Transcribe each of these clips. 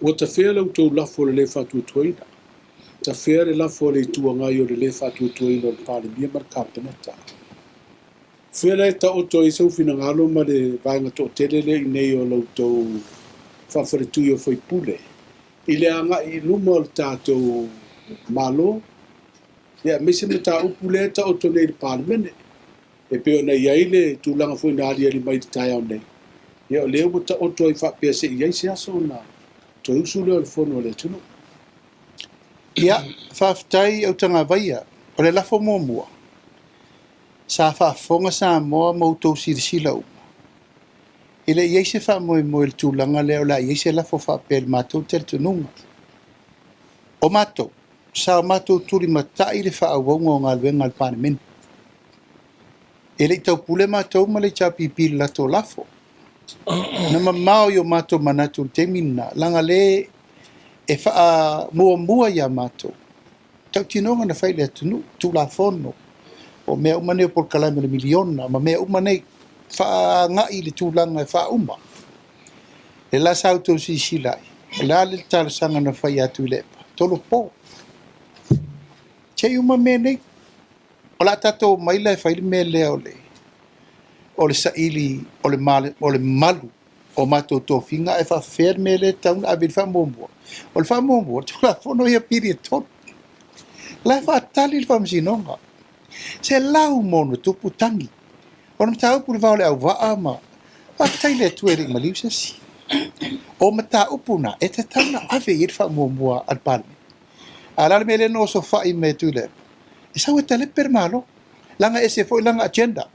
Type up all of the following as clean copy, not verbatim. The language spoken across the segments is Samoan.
Ua tafea la outou lafo o le lē faatuatuaina, tafea le lafo a le Itu Agai o le lē faatuatuaina o le Palemia ma le Kapeneta. Fea la e taoto ai sou finagalo ma le vaega toatele lea i inei o la outou faafaletui o faipule i le agai i luma o le tatou Malo, ia aemaise mataupu lea e taoto nei i le Palemene, e pei ona i ai le tulaga foi na aliali mai i le taeao nei, ia o lea ua taoto ai faapea se i ai se aso ona toe usu lea o le Fono a le atunuu? Ia, faafetai Autagavaia. O le lafo muamua, sa faafofoga Samoa ma outou silasila uma, e le i ai se faamoemoe i le tulaga lea o le a i ai se lafo faapea i le matou talitonuga. O matou, sa o matou tulimatai le faaauauga o galuega a le Palemene. E le i taupule matou ma le HRPP i le latou lafo. Na mamao i o matou manatu i le taimi lena, leaga le e faamuamua ia matou tautinoga na fai i le atunuu, Tulafono, o mea uma nei o polokalame o le miliona ma mea uma nei, faaagai i le tulaga e faauma. E la sa outou silasila ai, o le a le talosaga na fai atu i Tuilaepa, tolopo. Se i uma mea nei. O le a tatou omai la e fai le mea lea o le saili o le malu o matou tofiga ae faafefea le mea lea e tatau ona ave i le faamuamua. O le faamuamua, o le Tulafono ia pili e 3. La e faatali le Faamasinoga. 100+ tagi. O le mataupu i le va o Leauvaa ma... Faafetai i le Atua e le i maliu se isi. O mataupu na e tatau ona ave i ai le faamuamua a le Palemene. A o le a le mea lea na osofai mai e Tuilaepa? E sau e talepe le Malo, leaga e ese foi lana agenda.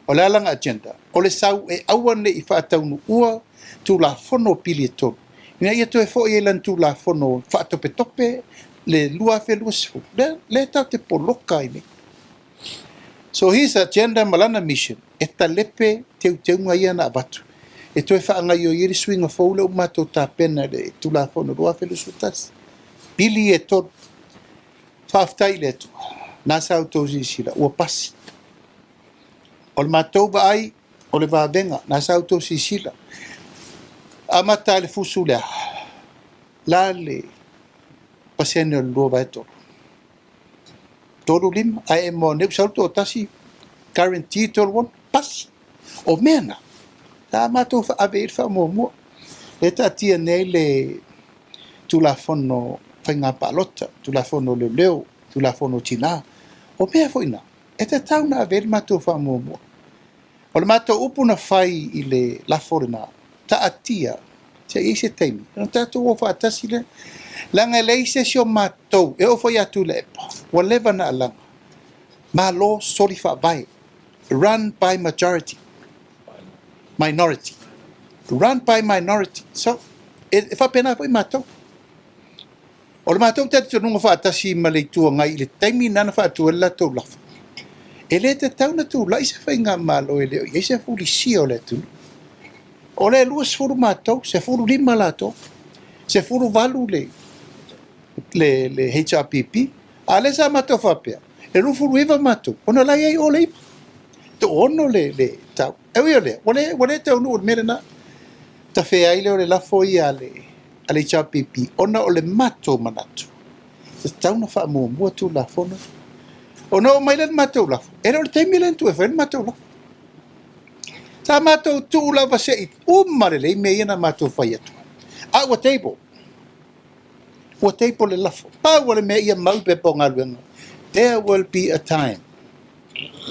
O le a lana agenda? O le sau e aua ne i faataunuua Tulafono o pili e 3, ina ia toe foi ai i lana Tulafono faatopetope le 2020, lea tatou te poloka ai nei. So his agenda ma lana mission, e talepe teuteuga ia na avatu, e toe faagaioi ai le suiga fou lea ua matou tapena i le Tulafono 2021. Pili e 3. Faafetai i le Atua, na sa outou silasila, ua pasi. O le matou vaai, o le vavega, na sa outou silasila. Amata i le fusu le a? La le pasene o le 2/3. 35, ae e moa nei ua sau le toatasi, guarantee 36, pasi. O mea na, sa matou ave i ai le faamuamua. E taatia nei le Tulafono Faiga Palota, Tulafono Leoleo, Tulafono Tina. O mea foi na, e tatau ona ave i ai le matou faamuamua. O le matou upu na fai i le lafo lena, taatia, se i ai se taimi, ona tatou o faatasi lea. Leaga e leai se isi o matou, e oo foi ia Tuilaepa, ua leva na alaga, Malo soli faavae, run by majority, minority, run by minority. So, e faapena foi matou. O le matou talitonuga faatasi ma le Itu Agai i le taimi lena na faatu ai le latou lafo, e le tatau ona tulai se faigamalo e le o i ai se fulisia o le atunuu. O le 20 matou, 15 latou, 18 le HRPP, a lea sa matou faapea, e 29 matou, ona la e i ai o le 9. Toaono le tau. E ui o lea, ua le taunuu i le mea lena. Tafea ai lea o le lafo ia a le HRPP, ona o le matou manatu, e tatau ona faamuamua Tulafono. Ona oo mai lea i le matou lafo, e le o le taimi lea na tuu e fai le matou lafo. Sa matou tuu lava se i uma lelei mea ia na matou fai atu. A ua table. Ua table le lafo. Pau o le mea ia mau pepa o galuega. There will be a time.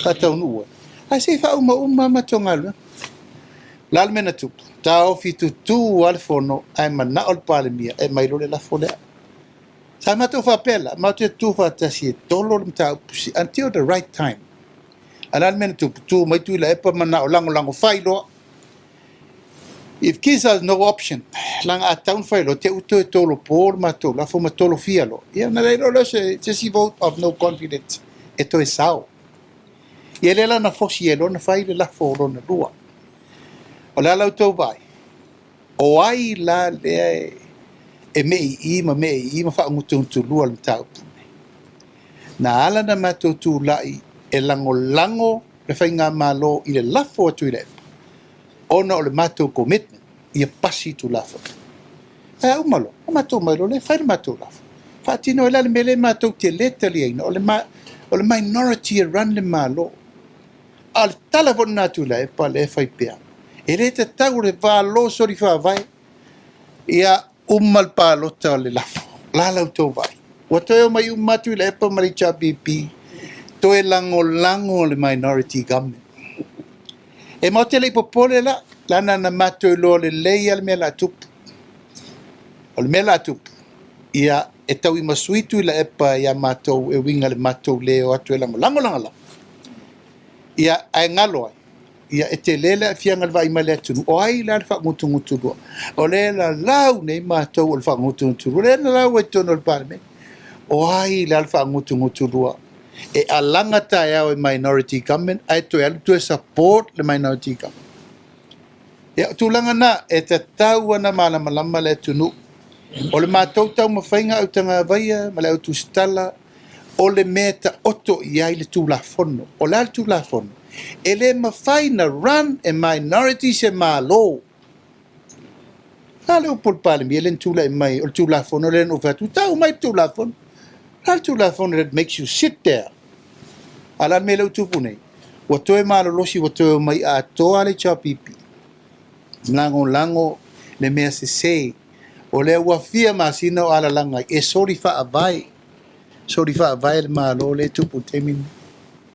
Faataunuu ai. Ae se i faauma matou galuega. La le mea na tupu, taofi tutu lava le fono ae manao le Palemia e aumai loa le lafo lea. Sa matou faapea la, matou te tutu faatasi e tolo le mataupu until the right time. A le a le mea na tupu, tu mai Tuilaepa manao lagolago fai loa. It gives us no option. Leaga a tau na fai loa, te u toe tolopo le matou lafo ma tolofia loa. Ia na leai loa lea se isi vote of no confidence e toe sao. Ia lea la na fosi ai loa na fai le lafo o lona lua. O le a la outou vaai? O ai la lea e mei ma mei ma faagutugutulua le mataupu nei? Na ala na matou tulai e lagolago le faigamalo i le lafo a Tuilaepa, ona o le matou commitment ia pasi Tulafono. Ae a uma loa, ona matou omai loa lea fai le matou lafo. Faatino ai la le mea lea matou te le taliaina, o le, o le minority e run le Malo. A o le tala foi lena a Tuilaepa lea e fai pea, e le tatau o le valo soli faavae, ia uma le palota o le lafo. O le a la outou vaai? Ua toe omai uma lava Tuilaepa ma le HRPP, toe lagolago le minority government. E matou te le i popole la, leaga na matou iloa lelei lava le mea o le a tupu. O le mea o le a tupu, ia e tauimasui Tuilaepa ia matou e uiga i le matou le o atu e lagolago lana lafo. Ia, ae galo ai, ia e tele le aafiaga i le vaai mai a le atunuu, o ai la le faagutugutu lua? O lea e lalau nei matou o le faagutugutu lua, lea na lau ai i totonu o le Palemene. O ai la le faagutugutu lua? E alaga taeao e minority government ae toe alu toe support le minority government. Ia, o tulaga na, e tatau ona malamalama le atunuu. O le matou taumafaiga autagavaia ma le autusitala, o le mea e taoto i ai le Tulafono. O le a le Tulafono? E le mafai na run e minority se Malo. A le upu a le Palemia lea na tulai mai, o le Tulafono lea na ou fai atu, tau mai le Tulafono. O le a le Tulafono that makes you sit there? A o le a le mea lea ua tupu nei? Ua toe malolosi, ua toe omai atoa le HRPP. Lagolago le mea sese. O lea ua fia masina o alalaga ai, e soli faavae. Soli faavae le Malo lea e tupu i le taimi lenei.